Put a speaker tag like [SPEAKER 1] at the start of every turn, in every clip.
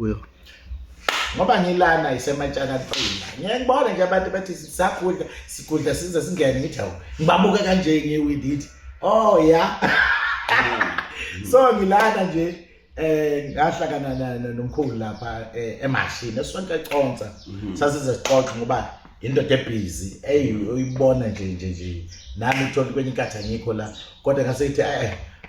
[SPEAKER 1] Kuyo.
[SPEAKER 2] Ngoba ngilana isematshana qina, ngiye ngibone nje abantu bethi sisagudla, sigudla size singene. Ngithi hawu, ngibabuke kanje ngiwindi, ngithi oh ya. So ngilana nje ngahlangana nomkhulu lapha emashini esonke econsa. Sasize sixoxe ngoba indoda ebhizi eyi uyibona nje nami uthola kwenye inkathi angikho la, kodwa ngase ngithi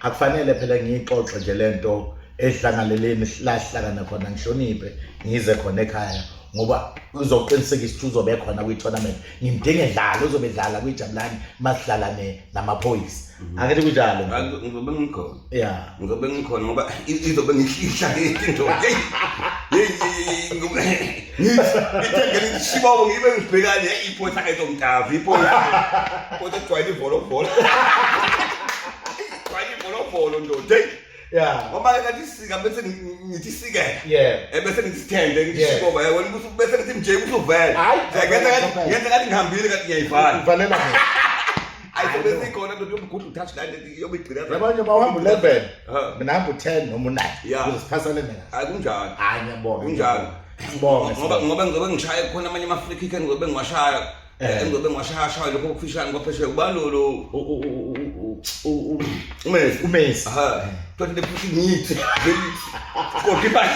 [SPEAKER 2] akufanele phela ngiyixoxe nje lento ehlangaleleni lahlangana khona, ngihloniphe ngize khona ekhaya ngoba uzoqinisekisa ukuthi uzobe khona kwi-tournament. Ngimdinga edlala, uzobe edlala kwiJabulani masidlala namaphoyisa, angithi kunjalo?
[SPEAKER 3] Ngizobe ngikhona.
[SPEAKER 2] Ya.
[SPEAKER 3] Ngizobe ngikhona ngoba izobe ngihla into. Hey hey, ngithengele ishibobo, ngibe ngibhekane iphoyisa kayizongitava iphoyisa, kodwa kujwayele ivolovolo, jwayele ivolovolo ndoda, hey. Ngoba ngathi sika bese ngithi sikela. Bese ngithi sithende, ngithi shibobo yabona ukuthi bese ngithi mje usuvele.
[SPEAKER 2] Hayi,
[SPEAKER 3] ngenza ngathi ngihambile, kathi ngiyayivala.
[SPEAKER 2] Uvalela mina.
[SPEAKER 3] Ayi, bese ikhona nto yomgudlu touchline yobe igcina.
[SPEAKER 2] Yabo nje bawuhamba u-11,
[SPEAKER 3] Ha.
[SPEAKER 2] mina hamba u-10 noma u-9
[SPEAKER 3] Ya.
[SPEAKER 2] ukuze siphasalene kahle.
[SPEAKER 3] Hayi, kunjalo.
[SPEAKER 2] Hayi, ngiyabonga.
[SPEAKER 3] Kunjalo.
[SPEAKER 2] Sibonge.
[SPEAKER 3] Ngoba ngizobe ngishaya khona amanye ama-free kick engizobe ngiwashaya. Engizobe ngiwashaya shaya lokho okufishane kwaphesheya kuba lo uMessi.
[SPEAKER 2] uMessi.
[SPEAKER 3] Aha, thothi le futhi ngithi goalkeeper,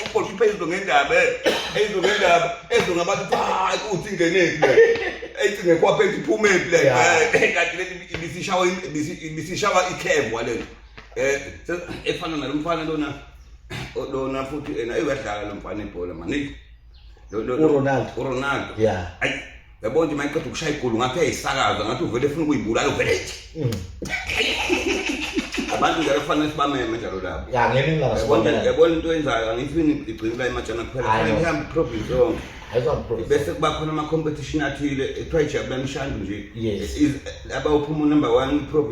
[SPEAKER 3] ugoalkeeper izwe ngendaba, ezwe ngendaba, ezwe ngabantu, hayi kuthi ingenephi le, ethi ngekwaphethe iphumephi le. Kanti le ibisishawa, ibisishawa i-curve walento efana nalo mfana lona futhi ena uyadlala lo mfana ibhola mani.
[SPEAKER 2] uRonaldo.
[SPEAKER 3] uRonaldo.
[SPEAKER 2] Ya.
[SPEAKER 3] Ayi, yabona nje mayiqeda ukushaya igoli ngathi uyayisakaza, ngathi uvele efuna ukuyibulala, uvele ethi abantu njalo kufanele sibameme njalo labo.
[SPEAKER 2] Ya, ngelinye ilanga
[SPEAKER 3] Yabona.
[SPEAKER 2] sibonke.
[SPEAKER 3] Yabona into oyenzayo, angifini igcine la ematshana kuphela.
[SPEAKER 2] Hayi,
[SPEAKER 3] kufanele
[SPEAKER 2] no.
[SPEAKER 3] ihambe iprovince yonke.
[SPEAKER 2] Ayizwa.
[SPEAKER 3] Bese kuba khona ama-competition athile ekuthiwa iJabulani Shandu nje.
[SPEAKER 2] Yes.
[SPEAKER 3] Abawuphuma number one kwiprovince.